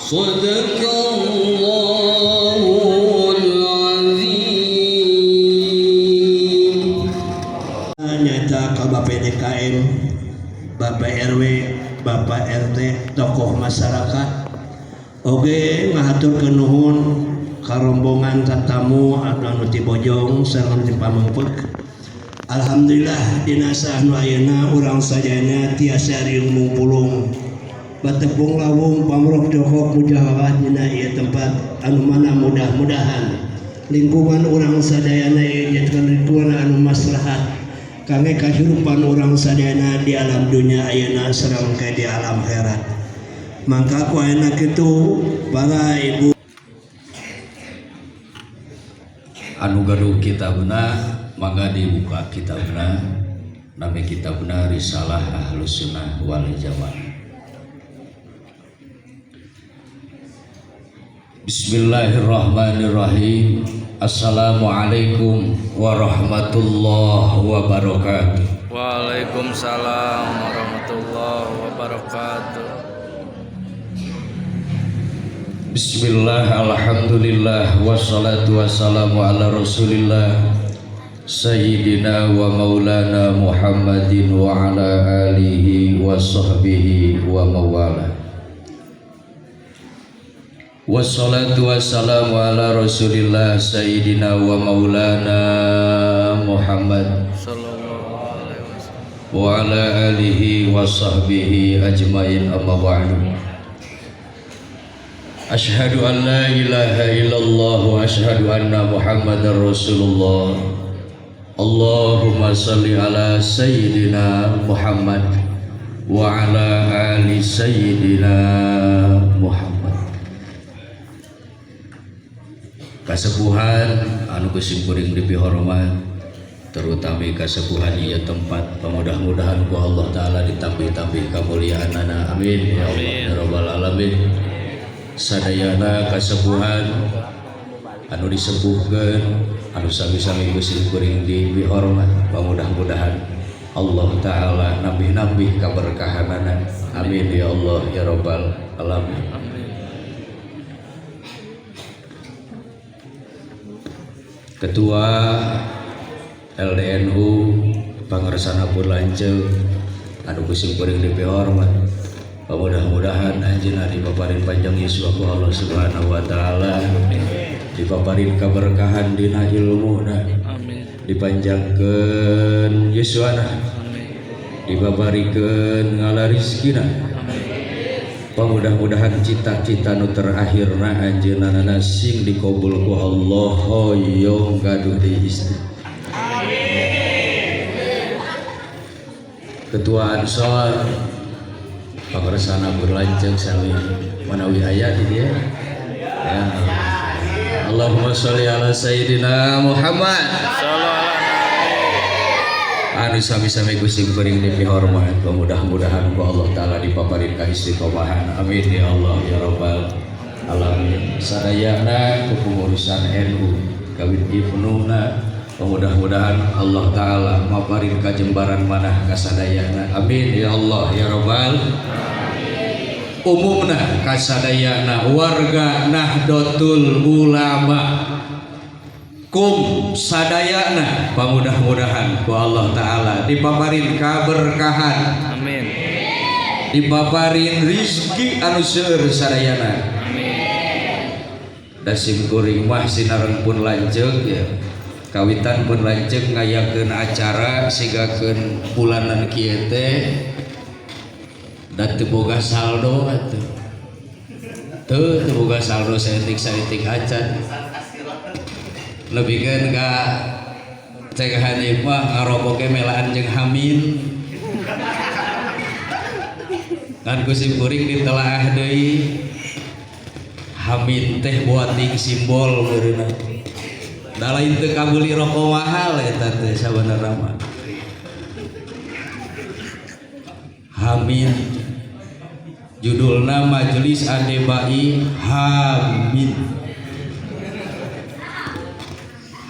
صدق الله العظيم. Nyata ka Bapak DKM, Bapak RW, Bapak RT, tokoh masyarakat. Oge ngahaturkeun nuhun ka rombongan tatamu anu ti Bojong sareng ti Pamengpeuk. Alhamdulillah dina saat nu ayeuna urang sadayana tiasa riung mungpulung batepung lawung pamrok jokok mujahawah dina ieu tempat anu mana mudah-mudahan lingkungan urang sadayana ieu jadikeun lingkungan anu maslahat kangge kahirupan urang sadayana di alam dunia ayeuna sareng ke di alam akhirat. Mangka ku ayeuna kitu para ibu anu gaduh kitabna mangga dibuka kitabna, nami kitabna Risalah Ahlus Sunnah wal Jamaah. Bismillahirrahmanirrahim. Assalamualaikum warahmatullahi wabarakatuh. Waalaikumsalam warahmatullahi wabarakatuh. Bismillah, alhamdulillah, wassalatu wassalamu ala rasulillah Sayyidina wa maulana Muhammadin wa ala alihi wa sahbihi wa mawala. Wassalatu wassalamu ala rasulillah Sayyidina wa maulana Muhammad Sallallahu alaihi wasallam wa ala alihi wa sahbihi ajmain, amma ba'du. Ashhadu an la ilaha illallah wa ashhadu anna Muhammadar Rasulullah. Allahumma salli ala Sayyidina Muhammad wa ala ali Sayyidina Muhammad. Kasepuhan anu kusim kuring dipihormat, terutama kasepuhan ieu tempat, mudah-mudahan ku Allah Ta'ala ditambih-tambih kemuliaanana, amin ya Allah ya Rabbal alamin. Sadayana kasepuhan anu disepuhkeun anu sami-sami kusim kuring dipihormat, mudah-mudahan Allah Ta'ala nambih-nambih kaberkahanana, amin ya Allah ya Rabbal alamin. Ketua LDNU Pangersana pun lanceuk anu kusim kuring dipihormat, mudah-mudahan anjeunna dipaparin panjang yuswa ku Allah Subhanahu wa taala, dipaparin kaberkahan dina ilmuna, amin, dipanjangkeun yuswana, amin, dipaparikeun ngalarizkina, amin. Mudah-mudahan cita-cita nu terakhirna anjeunna sing dikabul ku Allah, hoyong gaduh deui istri. Amin. Ketua Ansor Pangersana berlanceuk sami manawi aya di dieu ya. Allahumma sholli ala Sayyidina Muhammad. Anu sami-sami kusim kuring dipihormat, mudah-mudahan ku Allah Ta'ala dipaparin ka istiqomahan, amin ya Allah ya Rabbal alamin. Sadayana kepengurusan NU kawin ibnuna, mudah-mudahan Allah Ta'ala maparin kajembaran manah kasadayana, amin ya Allah ya Rabbal umumna. Kasadayana warga Nahdlatul Ulama kum sadayana, pamudah-mudahan ku Allah Ta'ala dipaparin kaberkahan, amin, dipaparin rizki anu seueur sadayana, amin. Da sim kuring mah sinareng pun lanceuk ya, kawitan pun lanceuk ngayakeun acara sigakeun bulanan kieu teh da teu boga saldo atuh, teu boga saldo saeutik-saeutik acan. Lebihkeun ka Cek Hanif mah ngaroboke melaan jeung Hamin kan ku sim kuring ditelaah deui, Hamin teh buating simbol meureunna da lain teu kabeuli rokok mahal eta teh sabenerna mah. Hamin judulna Majelis Adebai Hamin.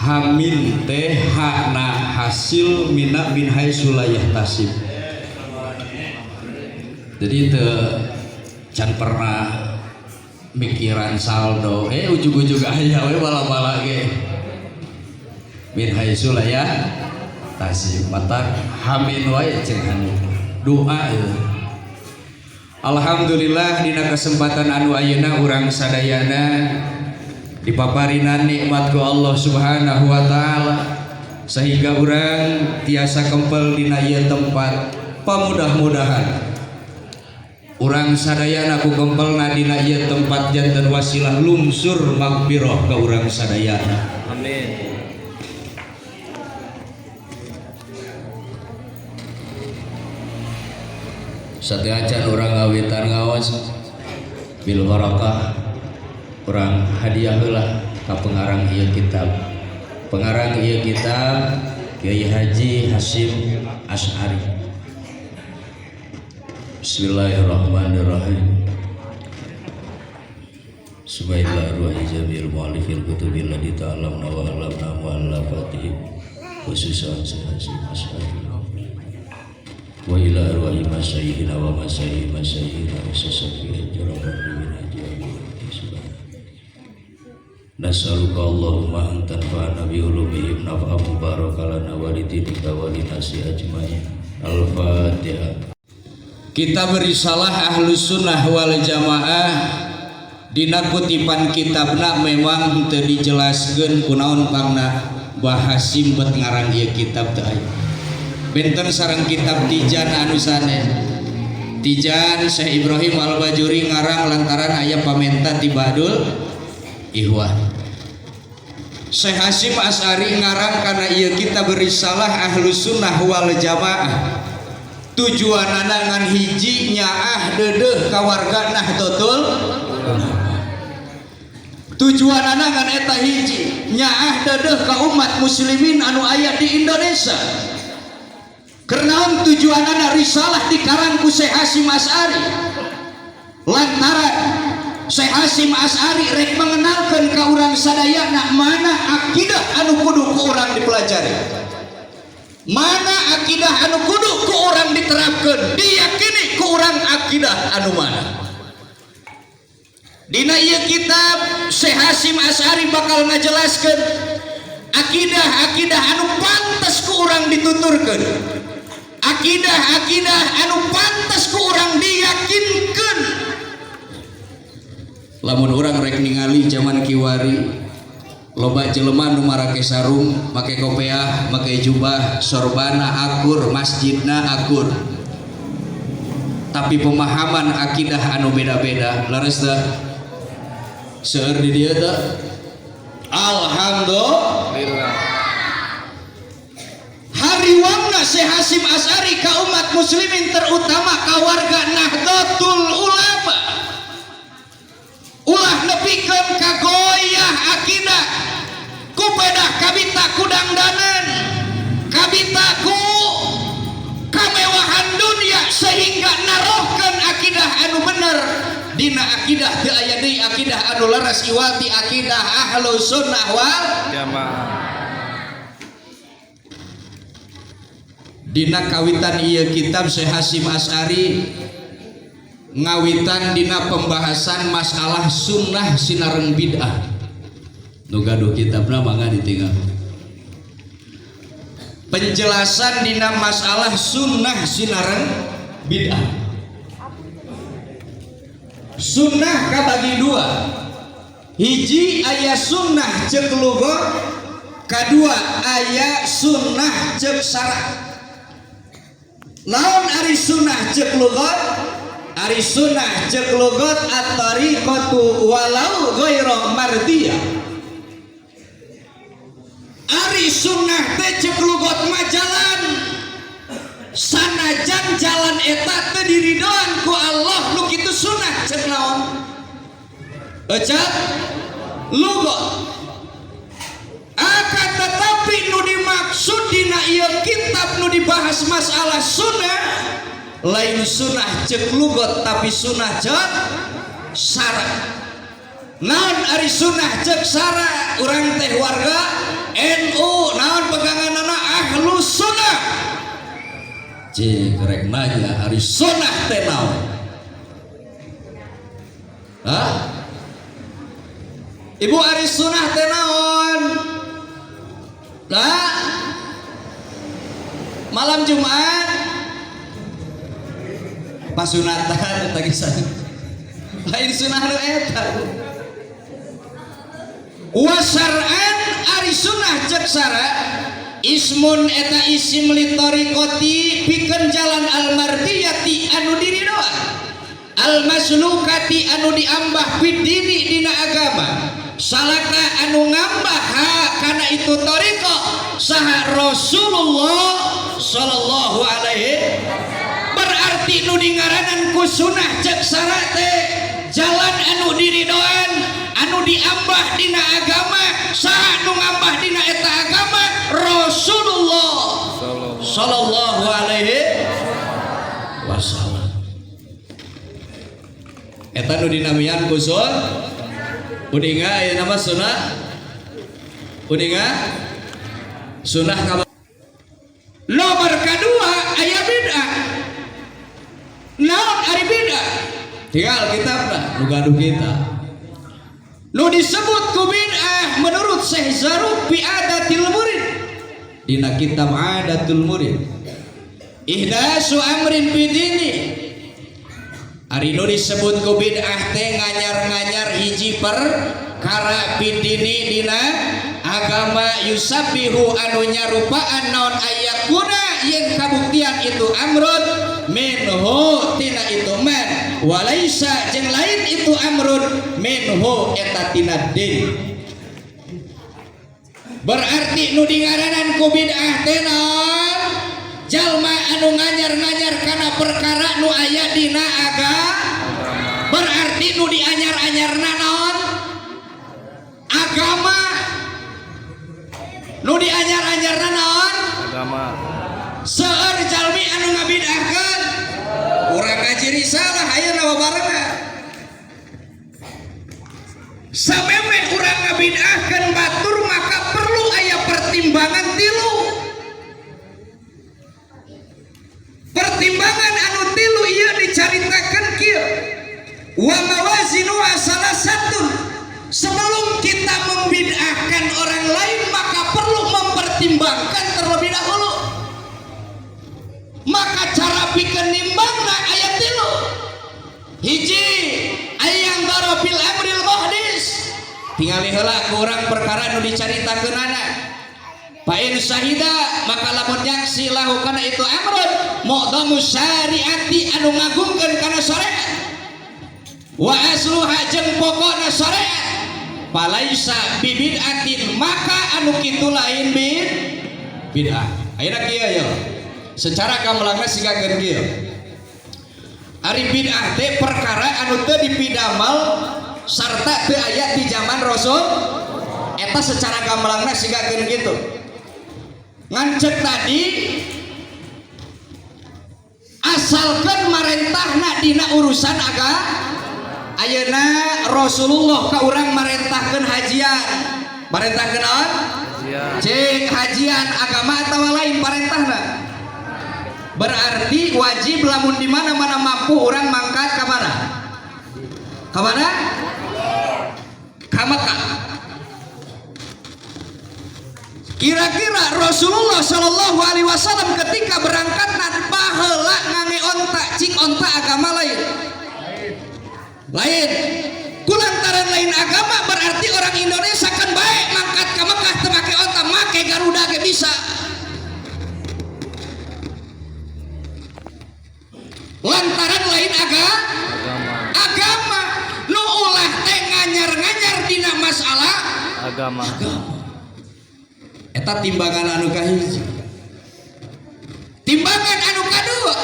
Hamin teh hakna hasil mina min haitsu la yahtasib. Jadi teu can pernah Mikiran saldo, ujug-ujug aya we bala-bala ge. Min haitsu la yahtasib, mata hamin wae cek doa ieu. Alhamdulillah dina kesempatan anu ayeuna urang sadayana dipaparinan nikmat ku Allah Subhanahu wa taala sehingga urang tiasa kempel dina ieu tempat. Pamudah-mudahan urang sadayana ku kempelna dina ieu tempat janten wasilah lungsur magfirah ka urang sadayana. Amin. Sateuacan urang ngawitan ngaos bil barakah urang hadiah heula ka pengarang ieu kitab. Pengarang ieu kitab Kiai Haji Hasyim Asy'ari. Bismillahirrahmanirrahim. Subhanallah ruhi jamil mu'alifil kutubil ladzi ta'allamna wa 'allamna mu'allafatihim khususan Hasyim Asy'ari wa ila arwahi masyayihina wa masyayihi masyayihina wa sasafi ajraban min ajrabi nas'aluka Allahumma an tanfa'ana bi ulumihim naf'an mubarakatan lana wa lidinika wa linasi ajmain. Al-Fatihah. Kitab Risalah Ahlus Sunnah wal Jamaah dina kutipan kitabna memang teu dijelaskeun kunaon pangna Mbah Hasyim bet ngarang ieu kitab teu aya. Benten sareng kitab Tijan anu sanes. Tijan Syekh Ibrahim Al-Bajuri ngarang lantaran aya pamenta ti Badul Ihwan. Syekh Hasyim Asy'ari ngarang kana ieu kitab Risalah Ahlus Sunnah wal Jamaah. Tujuanana ngan hiji nyaah deudeuh ka warga Nahdlatul Ulama. Tujuanana ngan eta hiji nyaah deudeuh ka umat muslimin anu aya di Indonesia. Kernaon tujuanana risalah dikarang ku Syekh Hasyim Asy'ari? Lantaran Syekh Hasyim Asy'ari rek mengenalkeun ka urang sadayana mana akidah anu kudu ku urang dipelajari, mana akidah anu kudu ku urang diterapkeun, diyakini ku urang akidah anu mana. Dina ieu kitab Syekh Hasyim Asy'ari bakal ngajelaskeun akidah-akidah anu pantes ku urang dituturkeun, akidah-akidah anu pantes ku urang diyakinkeun. Lamun urang rek ningali zaman kiwari loba jelema nu marake sarung, make kopeah, make jubah, sorbana akur, masjidna akur, tapi pemahaman akidah anu beda-beda. Leres teu? Seueur di dieu teu? Alhamdulillah. Hariwangna Syekh Hasyim Asy'ari ka umat muslimin terutama ka warga Nahdlatul Ulama, ulah nepikeun kagoyah akidah ku pedah kabita ku dangdanan, kabita ku kamewahan dunia sehingga narohkeun akidah anu bener. Dina akidah teu aya deui akidah anu leres iwati akidah Ahlus Sunnah wal Jamaah. Dina kawitan ieu kitab Syekh Hasyim Asy'ari ngawitan dina pembahasan masalah sunnah sinareng bid'ah. Nu gaduh kitabna mangga ditinggal. Penjelasan dina masalah sunnah sinareng bid'ah. Sunnah kabagi dua. Hiji aya sunnah ceuk lugat, kadua aya sunnah ceuk syara. Naon ari sunnah ceuk lugat? Ari sunnah ceuk lugat at-tariqatu walau ghairu mardiyah. Ari sunnah teh ceuk lugat mah jalan, sanajan jalan eta teu diridoan ku Allah nu kitu sunnah ceuk naon? Ceuk lugat. Akan tetapi nu dimaksud dina ieu kitab nu dibahas masalah sunnah lain sunnah ceuk lugat tapi sunnah ceuk syara. Naon ari sunnah ceuk syara? Urang teh warga NU, naon peganganana Ahlus Sunnah. Cik rek nanya ari sunnah teh naon? Hah? Ibu, ari sunah teh naon? Lah, malam Jumat pasunatan eta geus lain sunah nu eta. Wa syar'an, ari sunah cek syara, ismun eta isim litoriqoti pikeun jalan almardiyati anu diridoan, almaslukati anu diambah, fid-dini dina agama, salaka anu ngambah ha kana itu thoriqoh saha Rasulullah sallallahu alaihi. Berarti nu dingaranan ku sunah cek syara teh jalan anu diridoan anu diambah dina agama. Saha nu ngambah dina eta agama? Rasulullah sallallahu alaihi wasallam. Eta nu dinamian ku uninga aya nama sunah, uninga sunah ka. Nomor kedua aya bid'ah. Naon ari bid'ah? Tinggal kitabna nu gaduh kita. Nu disebut ku bid'ah menurut Syekh Zaruk fi Adatil Murid, dina kitab Adatul Murid, ihdasu amrin bidini. Ari nu disebut ku bid'ah teh nganyar-nganyar hiji perkara fid-dini dina agama, yusabbihu anu nyarupaan naon ayakuna yen kabuktian itu amrun minhu tina itu man, walaisa jeung lain itu amrun minhu eta tina din. Berarti nu dingaranan ku bid'ah teh naon? Jalma anu nganyar-nganyar kana perkara nu aya dina agama. Berarti nu dianyar-anyarna naon? Agama. Nu dianyar-anyarna naon? Agama. Seueur jalmi anu ngabid'ahkeun. Urang ngaji risalah ayeuna babarengan. Sameme urang ngabid'ahkeun batur, maka perlu aya pertimbangan tilu. Pertimbangan anu tilu ieu dicaritakeun kieu. Wa mawazinuha salasatun. Sebelum kita membid'ahkan orang lain, maka perlu mempertimbangkan terlebih dahulu. Maka cara pikeun nimbangna aya tilu. Hiji, ayandzura fil amril muhdis. Tingali heula ku urang perkara nu dicaritakeunana. Fa in syahida, maka lamun nyaksi lahu kana itu amrun mu'dhamu syariati anu ngagungkeun kana syariat, wa asluha jeung pokokna syariat, falaisa bibid'atin, maka anu kitu lain bid'ah. Ayeuna kieu yo, secara gamelangna siga kieu. Ari bid'ah teh perkara anu teu dipidamel sarta teu aya di zaman Rasul. Eta secara gamelangna siga gitu. Ngan cek tadi, asalkan marentahna dina urusan agama. Ayeuna Rasulullah ka urang marentahkeun hajian, marentahkeun naon? Hajian. Cek, hajian agama atau lain parentahna? Berarti wajib lamun di mana-mana mampu orang mangkat ke mana? Ke mana? Ke Mekah. Kira-kira Rasulullah Shallallahu Alaihi Wasallam ketika berangkat baheula ngangge onta, cik onta agama lain? Lain. Kulantaran lain agama, berarti orang Indonesia kan baik mangkat ke Mekah teu make onta, make Garuda ge bisa. Lantaran lain Agama. Agama. Nu ulah teh nganyar-nganyar dina masalah Agama. Agama. Eta timbangan anu kahiji. Timbangan anu kadua,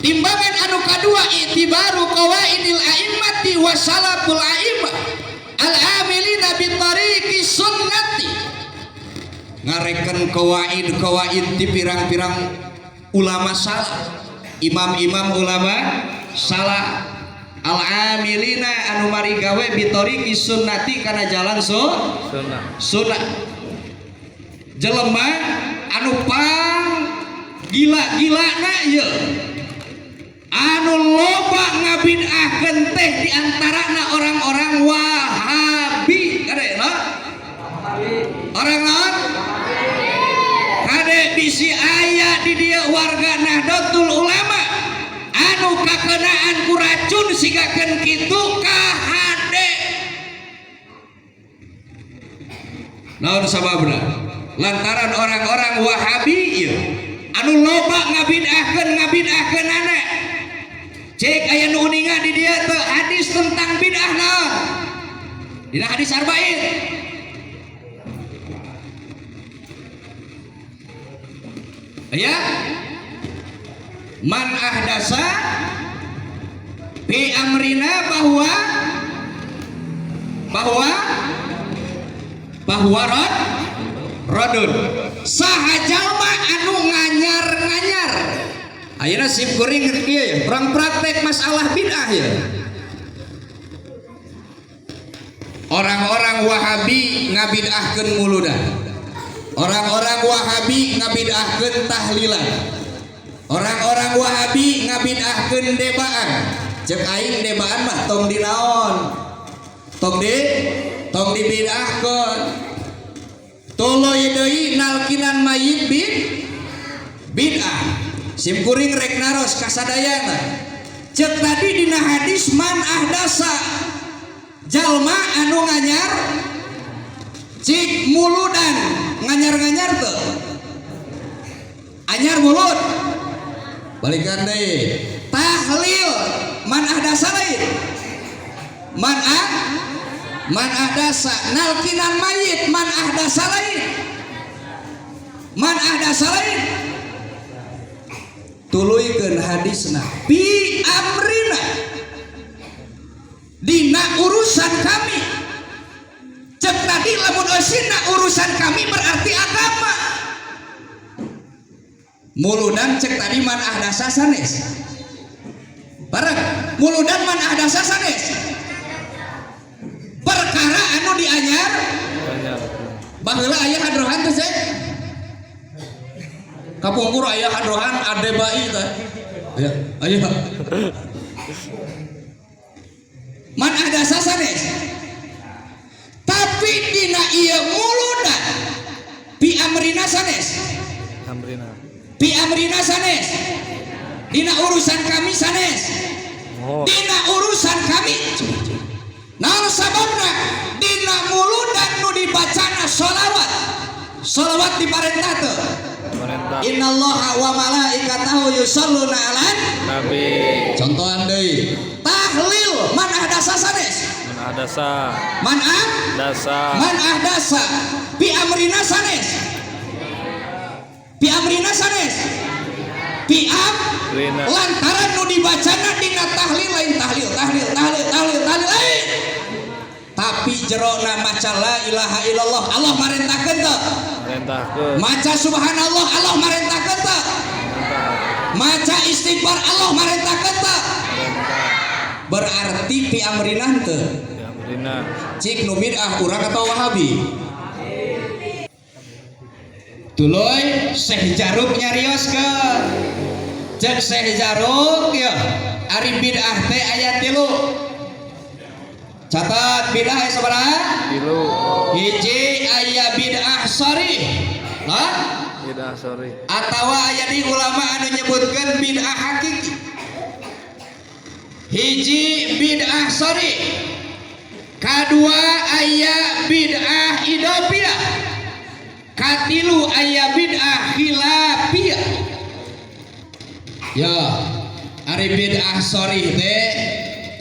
timbangan anu kadua, i'tibaru qawaidil a'immati wa salaful a'immah al amilina bi tariqi sunnati. Ngareken qawaid qawaid ti pirang-pirang ulama salah, imam-imam ulama salah, al amilina anu mari gawe bi tariqi sunnati kana jalan Sunnah. Sunnah. Jelema anu pang gila-gilana ieu anu loba ngabid'ahkeun. ngabid'ahkeun teh di antarana orang-orang Wahabi. Kade no? Orang naon? Kade bisi aya di dieu warga Nahdlatul Ulama anu kakenaan ku racun sigakeun kitu kahade. Naon sababna? Lantaran orang-orang Wahabi ieu anu loba ngabid'ahkeun cek aya nu uninga di dieu teu hadis tentang bid'ah naon? Dina hadis arba'in. Aya man ahdasa bi amrina bahwa rodun saha jalma anu nganyar-nganyar. Ayeuna sim kuring ieu ya, urang praktek masalah bid'ah ya. Orang-orang Wahabi ngabid'ahkeun muludan. Orang-orang Wahabi ngabid'ahkeun tahlilan. Orang-orang Wahabi ngabid'ahkeun debaan. Cek aing debaan mah tong dinaon. Tong dibid'ahkeun. Tuluy deui nalkinan mayit bid'ah. Sim kuring rek naros kasadayana. Cek tadi dina hadis man ahdasa jalma anu nganyar cik muludan nganyar-nganyar teu anyar mulut balikan deui tahlil man ahdasa lain man ahdasa nalkinan mayit man ahdasa lain man ahdasa lain tuluykeun hadisna bi amrina dina urusan kami. Cek tadi lamun eusina urusan kami berarti agama. Muludan cek tadi man ahdasa sanes. Bareng muludan man ahdasa sanes. Perkara anu dianyar baheula aya hadrohan teh cek. Kapungkur aya hadrohan ade bai teh. Aya aya. Man ahdasa sanes. Tapi dina ieu muludan bi amrina sanes. Amrina. Bi amrina sanes. Dina urusan kami sanes. Oh. Dina urusan kami. Naon sababna? Dina muludan nu dibacana sholawat. Sholawat diparentah teu? Parentah. Innallaha wa malaikatahu yusholluna 'alan nabi. Contohan deui. Tahlil man ahdasa sanes. Man ahdasa. Man ahdasa. Man ahdasa bi amrina sanes. Bi amrina sanes. Bi amrina. Lantaran nu dibacana dina tahlil lain tahlil tahlil tahlil tahlil tahlil lain. Tapi jerona maca la ilaha illallah Allah marentahkeun teu? Marentahkeun. Maca subhanallah Allah marentahkeun teu? Maca istighfar Allah marentahkeun teu? Berarti bi amrina teu? Bi amrina. Cik nu bid'ah urang atau Wahabi? Tuluy Syekh Jaruk nyarioskeun. Cek Syekh Jaruk ya, ari bid'ah teh aya 3. Catat bid'ah aya sabaraha? 3. Hiji aya bid'ah sharih. Hah? Bid'ah sharih. Atawa aya di ulama anu nyebutkeun bid'ah hakiki. Hiji bid'ah sharih. Kadua aya bid'ah idofiyah. Katilu aya bid'ah khilafiyah. Ya, ari bid'ah sharih teh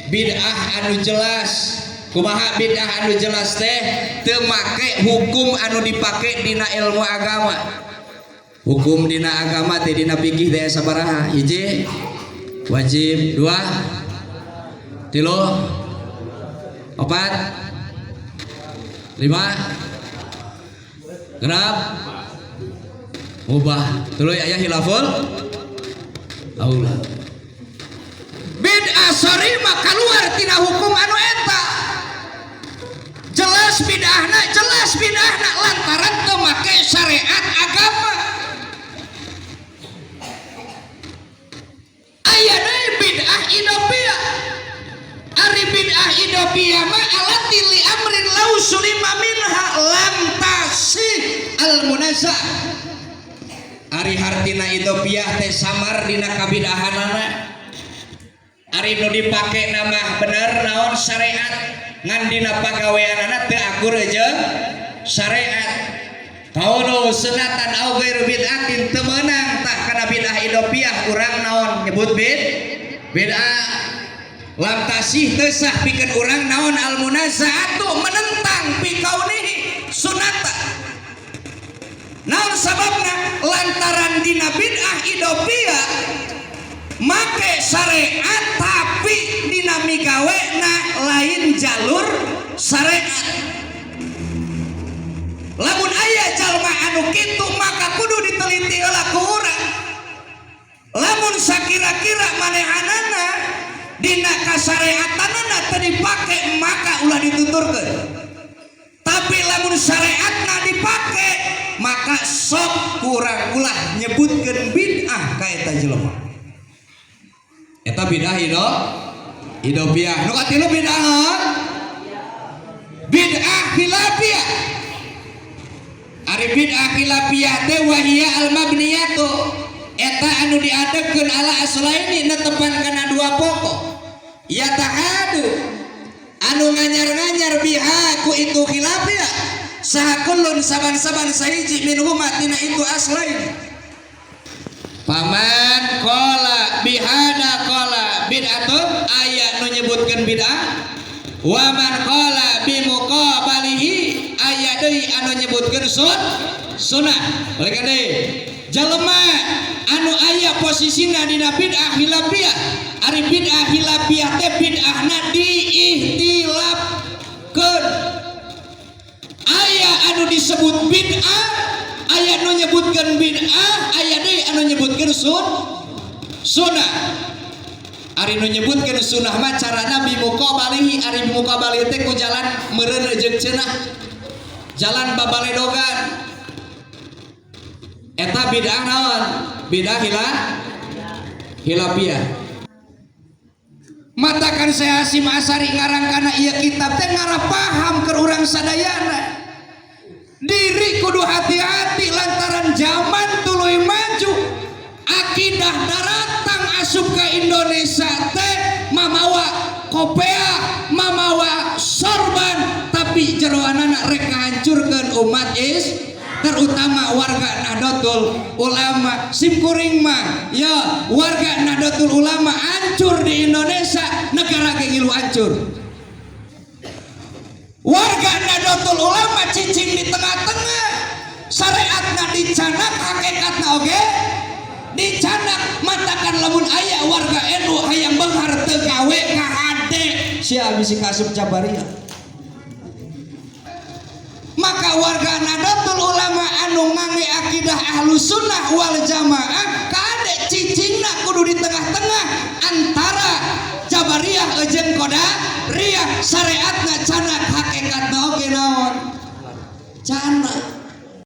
bid'ah anu jelas. Kumaha bid'ah anu jelas teh teu make hukum anu dipake dina ilmu agama. Hukum dina agama teh dina fikih teh sabaraha? Hiji wajib, dua, tilu, opat, lima, genap, mubah. Tuluy aya khilaful aula. Bid'ah sharih mah kaluar tina hukum anu eta. Jelas bid'ahna, jelas bid'ahna lantaran teu make syariat agama. Aya deui bid'ah idofiyah. munazah. Ari hartina idhofiyah teh samar dina kabidahanana. Ari nu dipake nama bener naon syariat, ngan dina pagaweanana teu akur jeung syariat. Kaunu sunatan au ghairu bid'atin teu meunang tah kana bid'ah idhofiyah urang naon nyebut bid'ah. Lam tasih teu sah pikeun urang naon al munazaatu menentang fi kaunihi sunata. Naon sababna? Lantaran dina bid'ah idhofiyah make syariat tapi dina migawena lain jalur syariat. Lamun aya jalma anu kitu maka kudu diteliti heula ku urang. Lamun sakira-kira manehanana dina kasyariatanana teu dipake maka ulah dituturkeun. Tapi lamun syariatna dipake maka sok kurang ulah nyebutkeun bid'ah ka eta jelema. Eta bid'ah idhofiyah. Nu katilu bid'ah naon? Bid'ah khilafiyah. Ari bid'ah khilafiyah teh wahia al-mabniyatu eta anu diadegkeun ala aslaini netepan kana dua pokok. Yatahadu anu nganyar-nganyar biha ku itu khilafiyah saha kullun saban-saban sahiji minhuma tina itu aslaini. Paman qala bihada qala bid'atun aya nu nyebutkeun bid'ah, wa man qala bimuqabalihi aya deui anu nyebutkeun sunnah. Balik deui jalema anu aya posisina dina bid'ah khilafiyah. Ari bid'ah khilafiyah teh bid'ahna diihtilafkeun. Aya anu disebut bid'ah, aya nu nyebutkeun bid'ah, aya deui anu nyebutkeun sunnah. Ari nu nyebutkeun sunnah mah carana bimuqabalihi. Ari bimuqabalihi teh ku jalan meureun jeung cenah, jalan babaledogan. Eta bid'ah naon? Bid'ah khilafiyah. Matakan saya Hasyim Asy'ari ngarang kana ieu kitab teh ngarah paham keur urang sadayana. Diri kudu hati-hati lantaran zaman tuluy maju, akidah daratang asup ke Indonesia teh mamawa kopea, mamawa sorban, tapi jeroanana rek ngahancurkeun umat is, terutama warga Nahdlatul Ulama. Simkuring mah ya warga Nahdlatul Ulama hancur di Indonesia, negara ge ngilu hancur. Warga Nahdlatul Ulama cicing di tengah-tengah, syariatna dicanak, hakikatna oge dicanak. Matakan lamun aya warga NU hayang beunghar teu gawe kahade sia bisi kaasup Jabariyah. Maka warga Nahdlatul Ulama anu ngangge akidah Ahlus Sunnah wal Jamaah kade cicingna kudu di tengah-tengah antara Jabariyah jeung Qadariyah, syariatna canak, hakikatna oge naon canak.